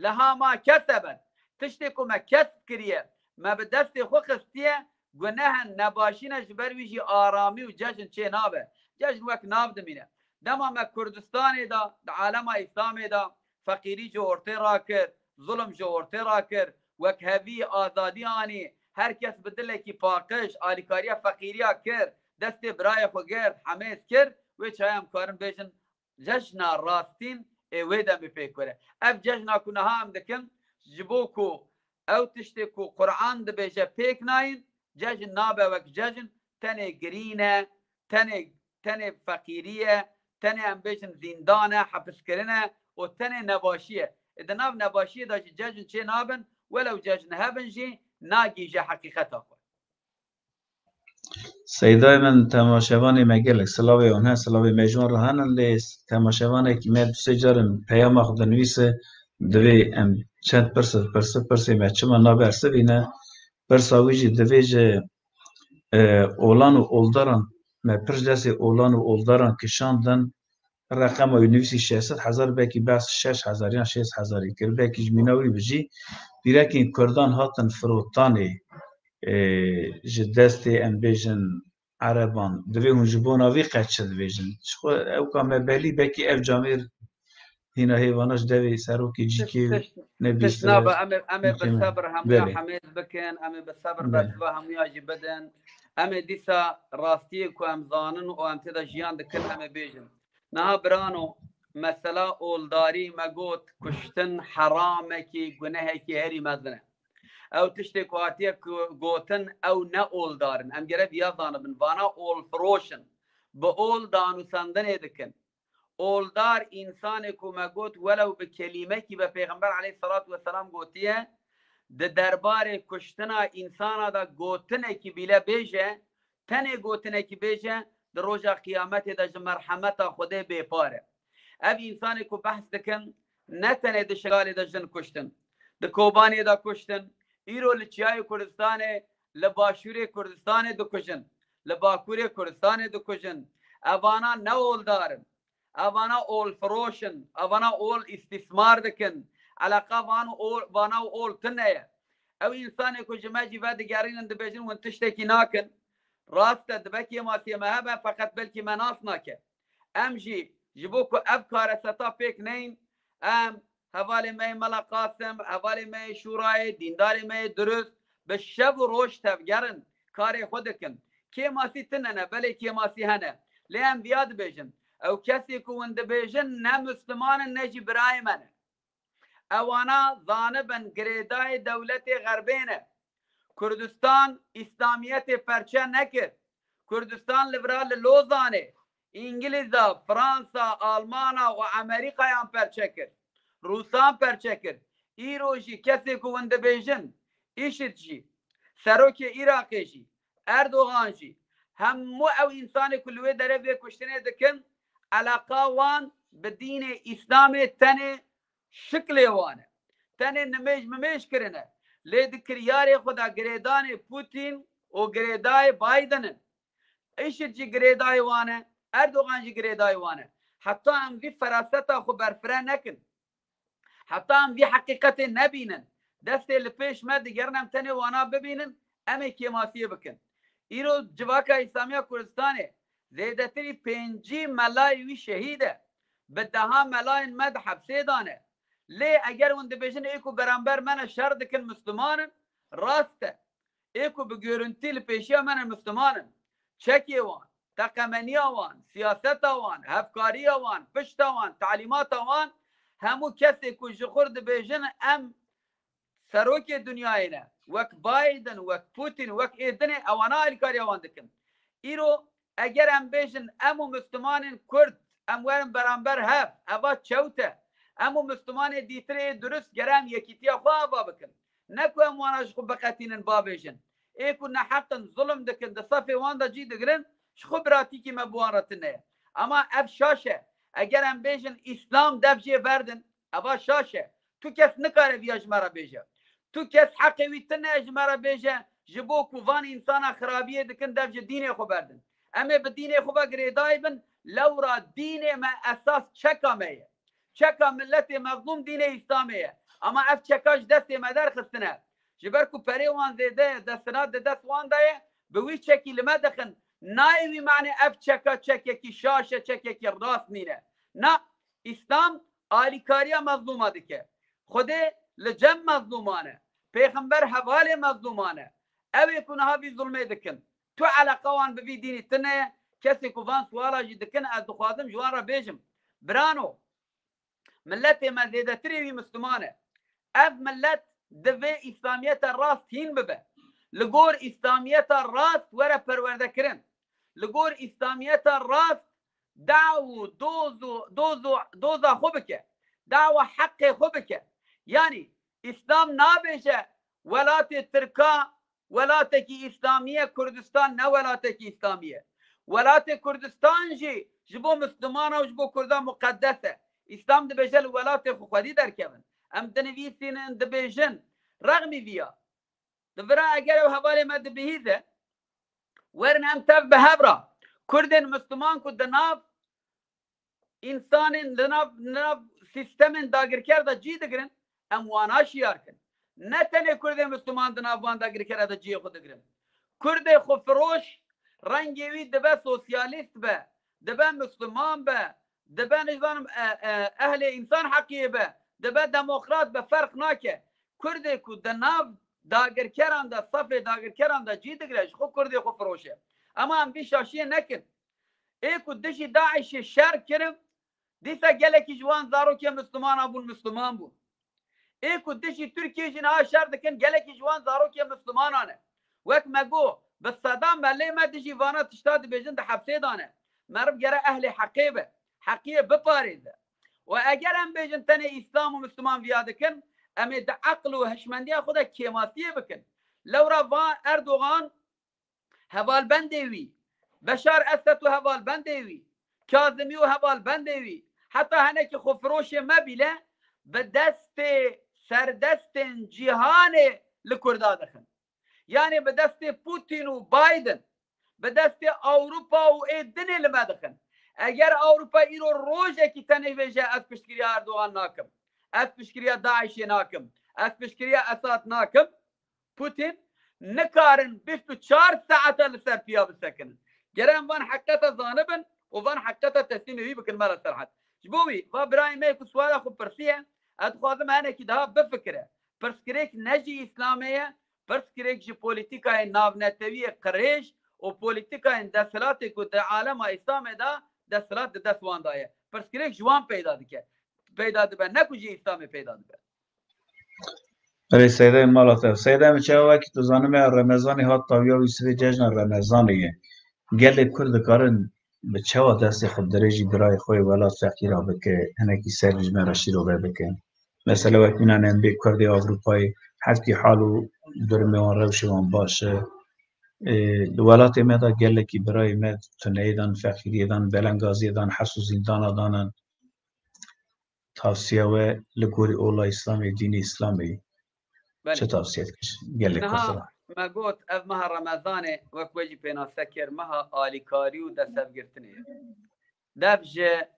leha ma keseben, tiştê ku me kesb kiriye, me bi destê xwe xistiye, guneh e, nebaşî ne, ji ber wî jî aramî û cejn çê nabe. Cejn wek nav dimîne. Dema me Kurdistanê de, di alema Îslamê de feqîrî ji ortê rakir, zulm ji ortê rakir, wekhevî, azadî anî, her kes bi dilekî paqij alîkariya feqîriya kir, destê birayê xwe girt, hemêz kir, wê çaye em karin bêjin, cejna rastîn ê wê demê pêk were. Ev cejna ku niha em dikin, ji bo ku ew tiştê ku Quran dibêje pêk nayîn, cejn nabe wek cejn, tenê girîn e, tenê, tenê feqîrî ye, tenê em bêjin zîndan e, hepiskirin e û tenê nebaşî ye. Ê di nav nebaşiyê de jî cejn çê nabin, welew cejn hebin jî, nagihîje heqîqeta xwe. Seydayê min, temaşevanê me gelek silavê wan hene, silavê me ji wan re hene, lê temaşevanekî me du sê carin peyama xwe dinivîse, divê em çend pirs, pirs, pirsê me çima nabersivîne, pirsa wî jî divê ji, e, olan û oldaran, me pirs destê olan û oldaran kişandin, reqema wî nivîsî şeş sed hezar, belkî behs şeş hezar yan şêst hezarî kir, belkî ji mîna wî bijî, pîrekên Kurdan hatin firotanê, e, ji destê, em bêjin, Ereban. Divê hûn ji bona vî qet çi dibêjin? Ji xwe ewka me belî, belkî ev camêr hîna hêvana ji devê serokê cîkê nebîstire. Tişt nabe, em ê, em ê bi sebir hemûya hemêz bikin, em ê bi sebir bersiva hemûya jî bidin. Em ê dîsa rastiyê ku em zanin û em tê de jiyan dikin, em ê bêjin. Niha birano, mesela oldarî, me got, kuştin heramekî, gunehekî herî mezin e. Ew tiştê ku hatiye ku gotin, ew ne oldar in. Em gerek viya zanibin. Vana olfiroş in. Bi ol danûsandinê dikin. Oldar, însanê ku me got, welew bi kelîmekî be, Pêxember aleyhisselatu vesselam gotiye, di derbarê kuştina însana de gotinekî bîle bêje, tenê gotinekî bêje, di roja qiyametê de ji merhemeta Xwedê bêpar e. Ev însanê ku behs dikin, ne tenê di Şingalê de jin kuştin, di Kobaniyê de kuştin, îro li Çiyayê Kurdistanê, li Başûrê Kurdistanê dikujin, li Bakurê Kurdistanê dikujin. Evana ne oldar in. Evana olfiroş in. Evana ol îstîsmar dikin. Eleqa van ol, vana ol tune ye. Ew însanê ku ji me jî vedigerînin, dibêjin hûn tiştekî nakin. Rast e, dibe kêmasiyê me hebe, feqet belkî me nas nake. Em jî ji bo ku ev kareseta pêk neyên, em hevalê me yê Mela Qasim, hevalê me yê Şûrayê, dîndarê me yê dirust, bi şev û roj tevger in, karê xwe dikin. Kêmasî tune ne, belê kêmasî hene. Lê em viya dibêjin. Ew kesê ku hûn dibêjin ne Misliman in, ne jî birayê me ne. Ewana zanibin girêdayê dewletê Xerbê ne. Kurdistan Îslamiyetê perçe nekir. Kurdistan li vira li Lozanê, Îngilîza, Fransa, Almana û Amerîkayan perçe kir. Rûsan perçe kir. Îro jî kesê ku hûn dibêjin, IŞİD jî, serokê Iraqê jî, Erdogan jî, hemû ew însanê ku li wê derê vê kuştinê dikin, eleqa wan bi dînê Îslamê tenê şiklê wan e. Tenê nimêj mimêj kirine. Lê di kiryarê xwe de girêdanê Putin û girêdayê Biden in. IŞİD jî girêdayê wan e, Erdogan jî girêdayê wan e. Heta em vî feraseta xwe berfireh nekin. Heta em vî heqîqetê nebînin. Destê li pêş me digerin, em tenê wana bibînin, em ê kêmasiyê bikin. Îro civaka Îslamiya Kurdistanê zêdetirî pêncî melayê wî şehîd e. Bi deha melayên me di hepsê de ne. Lê eger hûn dibêjin ê ku beramber me ne şer dikin Misliman in, rast e. Ê ku bi görüntî li pêşiya me ne Misliman in. Çekê wan, teqemeniya wan, siyaseta wan, hevkariya wan, pişta wan, talîmata wan, hemû kesê ku ji xwe dibêjin em serokê dinyayê ne, wek Biden, wek Putin, wek ê dinê, ewana alîkariya wan dikin. Îro eger em bêjin em û Mislimanên Kurd, em werin beramber hev, eva çewt e. Em û Mislimanê dîtirê ê durust gere em yekîtiya xwe ava bikin. Ne ku em wana ji xwe biqetînin, bavêjin. Ê ku neheq in, zulm dikin, di sefê wan de cî digirin, ji xwe biratîkî me bi wan re tune ye. Ama ev şaş e. Eger em bêjin Îslam dev jê verdin, eva şaş e. Tu kes nikare viya ji me re bêje. Tu kes heqê wî tune ji me re bêje, ji bo ku van însana xirabiyê dikin dev ji dînê xwe berdin. Em ê bi dînê xwe ve girêdayî bin, lewra dînê me esas çeka me ye. Çeka miletê mezlûm dînê Îslamê ye. Ama ev çeka ji destê me derxistine. Ji ber ku perê wan zêde ye, desthilata di dest wan de ye, bi wî çekî li me dixin. Nayê wî mane ev çeka çekekî şaş e, çekekî rast nîne. Na, Îslam alîkariya mezlûma dike. Xwedê li cem mezlûman e. Pêxember hevalê mezlûman e. Ew ê ku niha vî zulmê dikin. Tu eleqa wan bi vî dînî tune ye. Kesê ku van suala jî dikin, ez dixwazim ji wan re bêjim. Birano, miletê me zêdetirê wî Misliman e. Ev milet divê Îslamiyeta rast hîn bibe. Li gor Îslamiyeta rast were perwerdekirin. Li gor Îslamiyeta rast daw û doz û, doz û, doza xwe bike. Dawa heqê xwe bike. Yanî Îslam nabêje Welatê Tirka welatekî îslamî ye, Kurdistan ne welatekî îslamî ye. Welatê Kurdistan jî ji bo Mislimana û ji bo Kurda muqedes e. Îslam dibêje li welatê xwe xwedî derkevin. Em dinivîsînin, dibêjin. Rexmî viya. Di vira eger ew hevalê me dibihîze, werin em tev bi hev re. Kurdên Misliman ku di nav însanên, di nav, di nav sîstemên dagirker de cî digirin, em wana şiyar kin. Ne tenê Kurdên Misliman di nav van dagirkera de cihê xwe digirin. Kurdê xwefiroş rengê wî dibe sosyalîst be, dibe Misliman be, dibe, nizanim, e, e, ehlê însan heqiyê be, dibe demokrat be, ferq nake. Kurdê ku di nav dagirkeran de, sefê dagirkeran de cî digire, ji xwe Kurdê xwefiroş e. Ema em vî şaşiyê nekin. Ê ku dijî DAIŞê şer kirin, dîsa gelekî ji wan zarokê Mislimana bûn, Misliman bûn. Ê ku dijî Tirkiyê jî niha şer dikin, gelekî ji wan zarokê Mislimanan e. Wek me got, bi sedan melê me dijî vana tişta dibêjin di hepsê de ne. Meriv gere ehlê heqê be, heqiyê biparêze. Û eger em bêjin tenê Îslam û Misliman viya dikin, em ê di eql û hişmendiya xwe de kêmasiyê bikin. Lewra va Erdogan hevalbendê wî, Beşar Esed û hevalbendê wî, Kazimî û hevalbendê wî, heta henekî xwefiroşê me bîle, bi destê serdestên cîhanê li Kurda dixin. Yanî bi destê Putin û Biden, bi destê Ewropa û ê dinê li me dixin. Eger Ewropa îro rojekî tenê bêje, ez piştgiriya Erdogan nakim, ez piştgiriya DAIŞê nakim, ez piştgiriya Esad nakim, Putin, nikarin bîst û çar saeta li ser piya bisekinin. Gere em van heqeta zanibin û van heqeta teslîmê wî bikin, Mela Serhat. Ji bo wî, va birayê me ku suala xwe pirsiye, ez dixwazim henekî daha bifikire. Pirsgirêk ne ji Îslamê ye, pirsgirêk ji polîtîkayên navnetewiyê qirêj û polîtîkayên desthilatê ku di alema Îslamê de desthilat di dest wan de ye. Pirsgirêk ji wan peyda dike, peyda dibe, ne ku ji Îslamê peyda dibe. Erê Seyda, mala te. Seyda, min çawa wekî tu zanime, Remezanê hat tawiya wî sibê cejna Remezanê ye. Gelê Kurd dikarin bi çawa destê xwe dirêjî birayê xwe yê welat feqîra bike, hinekî ser ji me re şîrove bike. Mesela wek mîna nembê Kurdê Ewropayê, hevkî hal û durumê wan, rewşê wan baş e. Ê, di welatê me de gelekî birayê me tuneyê dan, feqîriyê dan, belengaziyê dan, hes û zîndana danan. Tavsiya we li gorî ola Îslamê, dînê Îslamê, Belê. Çi tavsiye dikir gelê Kurd re? Niha me got, ev meha Remezanê, wek we jî pênase kir, meha alîkarî û destevgirtinê ye. Dev ji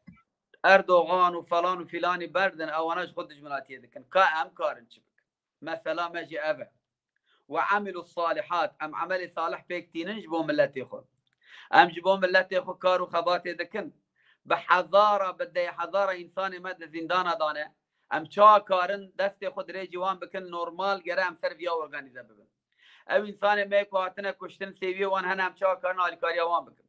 Erdogan û falan û filanî berdin, ewana ji xwe dijminatiyê dikin. Ka em karin çi bikin? Mesela me jî ev e. Ve amilu salihat, em emelê salih pêk tînin ji bo miletê xwe. Em ji bo miletê xwe kar û xebatê dikin. Bi hezara, bi deh hezara însanê me di zîndana dane. Em çawa karin destê xwe dirêjî wan bikin, normal gere em ser viya organîze bibin. Ew însanê me ku hatine kuştin, sêwiyê wan hene, em çawa karin alîkariya wan bikin.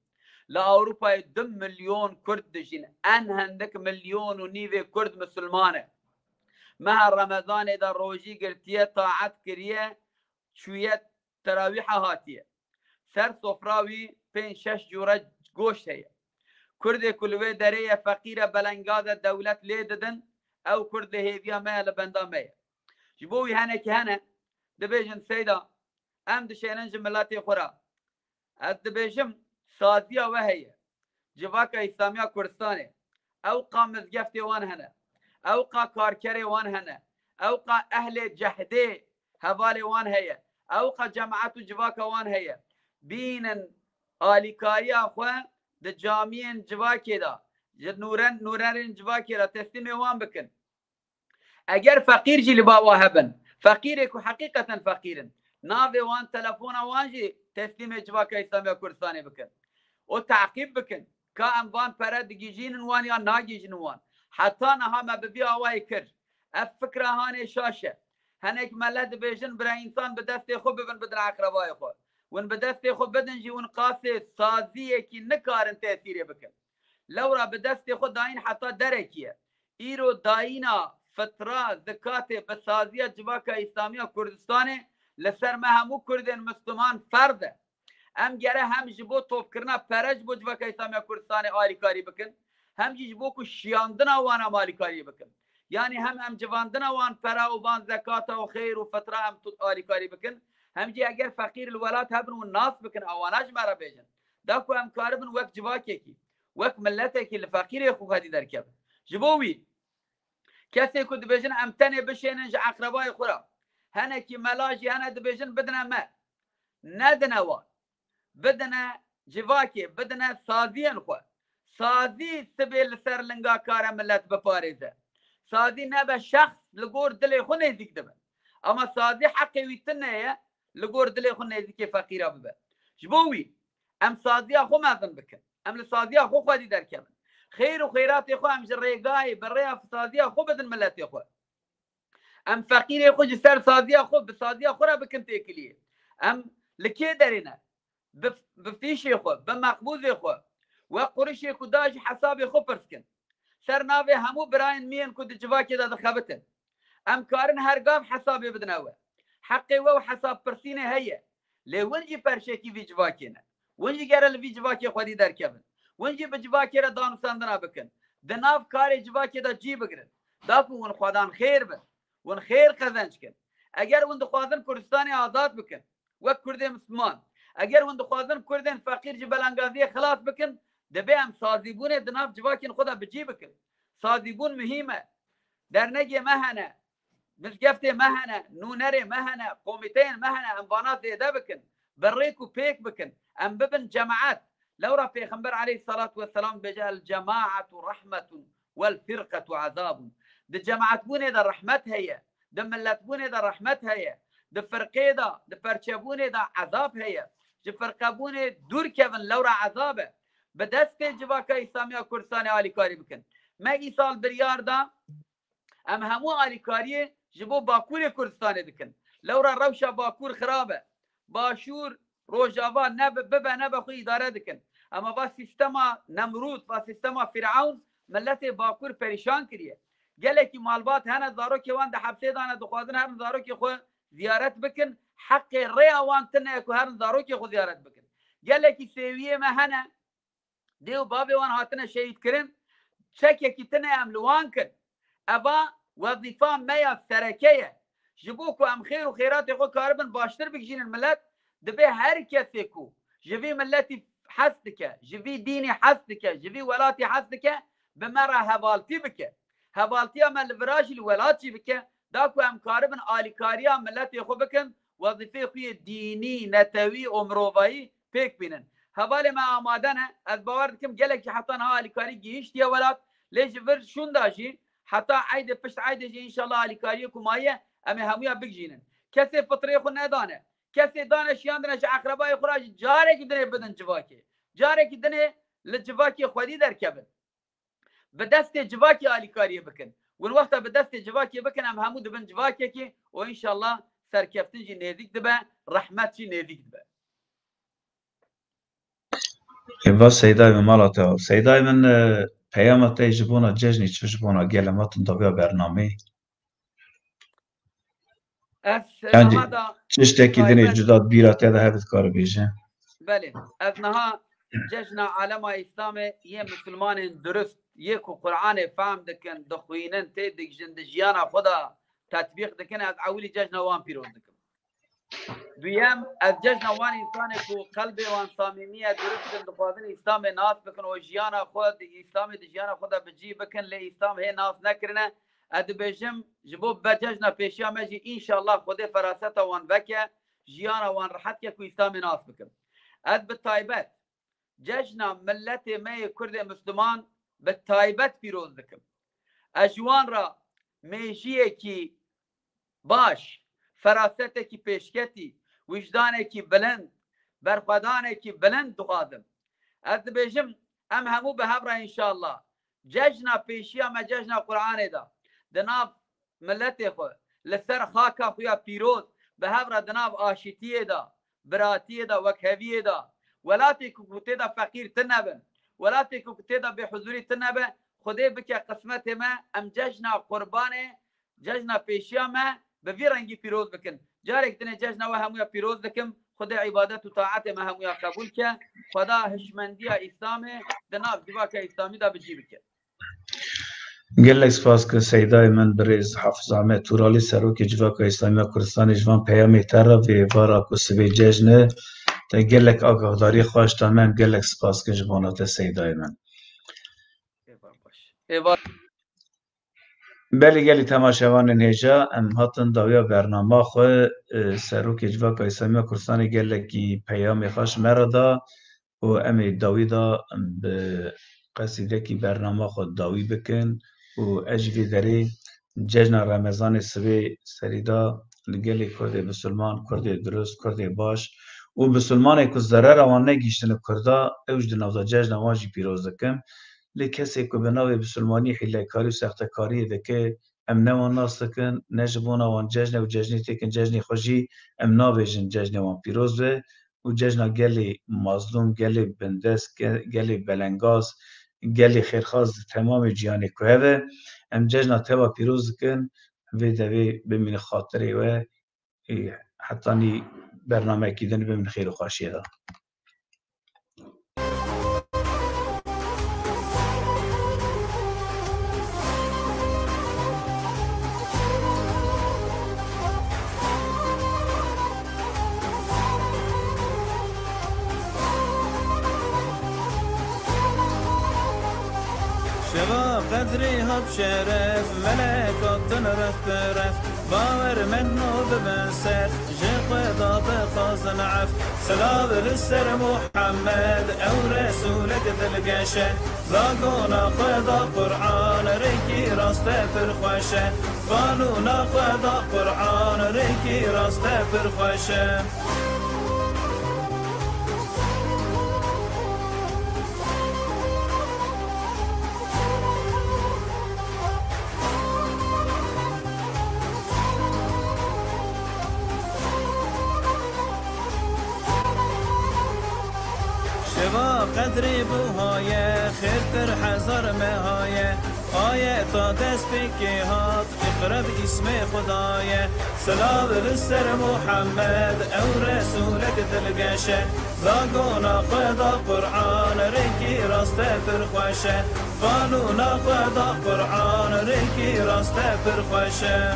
Li Ewropayê du milyon Kurd dijîn, en hindik milyon û nîvê Kurd misilman e. Meha Remezanê de rojî girtiye, taet kiriye, çûye terawîha hatiye. Ser sofra wî pênc şeş cûre goşt heye. Kurdê ku li wê derê ye, feqîr e, belengaz e, dewlet lê didin, ew Kurd li hêviya me ye, li benda me ye. Ji bo wî henekî hene, dibêjin Seyda, em dişênin ji miletê xwe re. Ez dibêjim, saziya we heye. Civaka Îslamiya Kurdistanê. Ew qa mizgeftê wan hene. Ew qa karkerê wan hene. Ew qa ehlê cehdê, hevalê wan heye. Ew qa cemaet û civaka wan heye. Bînin alîkariya xwe di camiyên civakê de, ji nûren, nûrerên civakê re teslîmê wan bikin. Eger feqîr jî li ba wa hebin, feqîrê ku heqîqeten feqîr in, navê wan, telefona wan jî teslîmê Civaka Îslamiya Kurdistanê bikin û teqîb bikin ka em van pere digihîjînin wan yan nagihîjînin wan. Heta niha me bi vî awayê kir. Ev fikra hanê şaş e. Hinek mele dibêjin, bira însan bi destê xwe bibin, bidin eqrebayê xwe. Win bi destê xwe bidin jî, win qasê saziyekî nikarin tesîrê bikin. Lewra bi destê xwe dayîn heta derekî ye. Îro dayîna fitra, zikatê bi saziya Civaka Îslamiya Kurdistanê li ser me hemû Kurdên Misliman ferz e. Em gere hem ji bo topkirina pere ji bo Civaka Îslamiya Kurdistanê alîkarî bikin, hem jî ji bo ku şiyandina wan em alîkarî bikin. Yanî hem em civandina wan pera û van zekata û xêr û fitra em tu alîkarî bikin, hem jî eger feqîr li welat hebin û nas bikin, ewana ji me re bêjin. Da ku em karibin wek civakekî, wek miletekî li feqîrê xwe xwedî derkevin. Ji bo wî, kesê ku dibêjin em tenê bişênin ji eqrebayê xwe re, henekî mela jî hene dibêjin bidine me. Nedine wan. Bidine civakê, bidine saziyên xwe. Sazî sibê li ser linga kare milet biparêze. Sazî nebe şexs li gor dilê xwe nêzîk dibe. Ama sazî heqê wî tune ye li gor dilê xwe nêzîkê feqîra bibe. Ji bo wî em saziya xwe mezin bikin. Em li saziya xwe xwedî derkevin. Xêr û xêratê xwe em ji rêgayê bi rêya saziya xwe bidin miletê xwe. Em feqîrê xwe ji ser saziya xwe, bi saziya xwe re bikin têkiliyê. Em li kê derê ne? Bi, bi fîşê xwe, bi meqbûzê xwe, we qurişê ku da ji hesabê xwe pirs kin. Ser navê hemû birayên miyên ku di civakê de dixebitin. Em karin her gav hesabê bidine we. Heqê we û hesabpirsînê heye. Lê win jî perşekî vî civakê ne. Win jî gere li vî civakê xwedî derkevin. Win jî bi civakê re danûstandina bikin. Di nav karê civakê de cî bigirin. Da ku win xwedan xêr bin. Win xêr qezenc kin. Eger win dixwazin Kurdistanê azad bikin, wek Kurdê Misliman, eger win dixwazin Kurdên feqîr ji belangaziyê xilas bikin, divê em sazîbûnê di nav civakên xwe de bi cî bikin. Sazîbûn muhîm e. Dernegê me hene, mizgeftê me hene, nûnerê me hene, komîteyên me hene, em vana zêde bikin, bi rêk û pêk bikin, em bibin cemaet. Lewra Pêxember aleyhissalatu vesselam dibêje, "El cemaetu rahmetun vel firqetu azabun." Di cemaetbûnê de rehmet heye, di miletbûnê de rehmet heye, di firqê de, di perçebûnê de ezab heye. Ji firqebûnê dûr kevin, lewra ezab e. Bi destê civaka Îslamiya Kurdistanê alîkarî bikin. Me îsal biryar da, em hemû alîkariyê ji bo Bakurê Kurdistanê dikin. Lewra rewşa Bakur xirab e. Başûr, Rojava nebe, bibe nebe xwe îdare dikin. Ema va sîstema Nemrûd, va sîstema Fîrewn miletê Bakur perîşan kiriye. Gelekî malbat hene, zarokê wan di hepsê dane, dixwazin herin zarokê xwe ziyaret bikin. Heqê rêya wan tune ye ku herin zarokê xwe ziyaret bikin. Gelekî sêwiyê me hene, dê û bavê wan hatine şehîd kirin, çekekî tune em li wan kin. Eva wezîfa me ya sereke ye. Ji bo ku em xêr û xêratê xwe karibin baştir bigihînin milet, divê her kesê ku ji vî miletî hez dike, ji vî dînî hez dike, ji vî welatî hez dike, bi me re hevaltî bike. Hevaltiya me li vira jî li welat jî bike, da ku em karibin alîkariya miletê xwe bikin, wezîfeyê xwe yê dînî, netewî û mirovayî pêk bînin. Hevalê me amade ne. Ez bawer dikim gelek jî heta niha alîkarî gihîştiye welat. Lê ji vir şûnda jî heta eydê, pişt eydê jî înşallah alîkariyê ku maye em ê hemûya bigihînin. Kesê fitrê xwe nedane. Kesê dane şiyandine ji eqrebayê xwe re jî carekî dinê bidin civakê. Carekî dinê li civakê xwedî derkevin. Bi destê civakê alîkariyê bikin. Win wexta bi destê civakê bikin, em hemû dibin civakekî û înşallah serkeftin jî nêzîk dibe, rehmet jî nêzîk dibe. Eva Seydayê min, mala te ava. Seydayê min, e, peyama te ji bona cejnê çi, ji bona gelê me, tu dawiya bernameyê? Ez Yani niha da tiştekî dinê taybet cuda di bîra te de hebe dikare bêje? Belê. Ez niha cejna alema Îslamê yê misilmanên durust, yê ku Qur'anê fehm dikin, dixwînin, tê digijin, di jiyana xwe de tetbîq dikin, ez ewilî cejna wan pîroz dikim. Duyem, ez cejna wan însanê ku qelbê wan samîmî ye, durust in, dixwazin Îslamê nas bikin û jiyana xwe di Îslamê, di jiyana xwe de bi cî bikin, lê Îslam hê nas nekirine. Ez dibêjim, ji bo be cejna pêşiya me jî înşallah Xwedê feraseta wan veke, jiyana wan rehet ke ku Îslamê nas bikin. Ez bi taybet cejna miletê me yê Kurdê Misliman bi taybet pîroz dikim. Ez ji wan re mêjiyekî baş, ferasetekî pêşketî, wijdanekî bilind, berxwedanekî bilind dixwazim. Ez dibêjim, em hemû bi hev re înşallah cejna pêşiya me, cejna Qur'anê de di nav miletê xwe, li ser xaka xwe ya pîroz, bi hev re di nav aşîtiyê de, biratiyê de, wekheviyê de, welatê ku, ku tê de feqîr tune bin, welatê ku, ku tê de bêhuzurî tune be, Xwedê bike qismetê me, em cejna Qurbanê, cejna pêşiya me bi vî rengî pîroz bikin. Carek dinê cejna we hemûya pîroz dikim. Xwedê îbadet û taetê me hemûya qebûl ke. Xweda hişmendiya Îslamê di nav civaka Îslamî de bi cî bike. Gelek spas ku Seydayê min birêz Hafiz Ahmet Turalî, Serokê Civaka Îslamî ya Kurdistanê, ji van peyamê te re vê êvara ku sibê cejn e, te gelek agahdarî xweş da me, em gelek spas kin ji bona te Seydayê min. Êvar baş. Êvar. Belê gelî temaşevanên hêja, em hatin dawiya bernama xwe, e, Serokê Civaka Îslamî ya Kurdistanê gelekî peyamê xwe ji me re da û em ê dawî de bi qesîdekî bernama xwe dawî bikin û ez jî vê derê cejna Remezanê sibê serî de li gelê Kurdê bisilman, Kurdê dirust, Kurdê baş û bisilmanê ku zerera wan negihîştine Kurda, ew jî di navda cejna wan jî pîroz dikim. Lê kesê ku bi navê bisilmanî hîlekarî û sextekariyê dike, em ne wan nas dikin, ne ji bona wan cejn e û cejnê têkin, cejnê xwe jî em nabêjin cejnê wan pîroz be û cejna gelê mazlûm, gelê bindest, ge-, gelê belengaz, gelê xêrxwaz di temamê cîhanê ku hebe, em cejna te ve pîroz dikin, vê devê bimîne xatirê we, ê, hetanî bernameyekî din bimîne xêr û xweşiyê de. Şeva qedrî hat şeref, melek hatin ref bi ref, bawer mend no bibin ser, ji Xweda bixwazin ef. Silav li ser Muhammed, ew Resûlek dilgeş e, zagona Xweda Qur'an, rêkî rast e pir xweş e, qanûna Xweda Qur'an, rêkî rast e pir xweş e. Şeva qedrî buha ye, xêrtir hezar meha ye. Ayeta dest pêkê hat, Îqra bi îsmê Xuda ye. Silav li ser Muhammed, ew Resûlek dilgeş e. Zagona Xweda Qur'an, rêkî rast e pir xweş e. Qanûna Xweda Qur'an, rêkî rast e pir xweş e.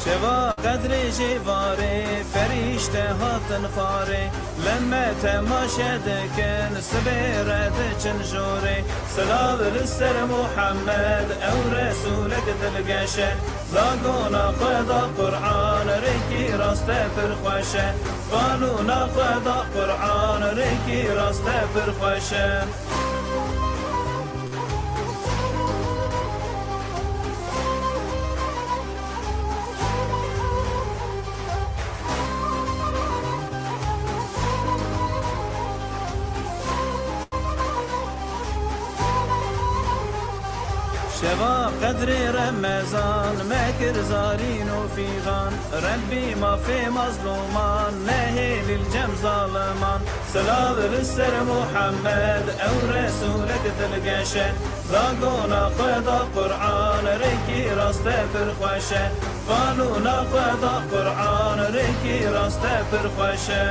Şeva qedrê jê varê, ferîşte hatin xwarê, leme temaşe dikin, sibê re diçin jorê. Silav li ser Muhammed, ew Resûlek dilgeş e. Zagona Xweda Qur'an, rêkî rast e pir xweş e. Qanûna Xweda Qur'an, rêkî rast e pir xweş e. Şeva qedrê Remezan, me kir zarîn û fîxan. Rebbî mafê mazlûman, nehêlî li cem zaliman. Silav li ser Muhammed, ew Resûlek dilgeş e. Zagona Xweda Qur'an, rêkî rast e pir xweş e. Qanûna Xweda Qur'an, rêkî rast e pir xweş e.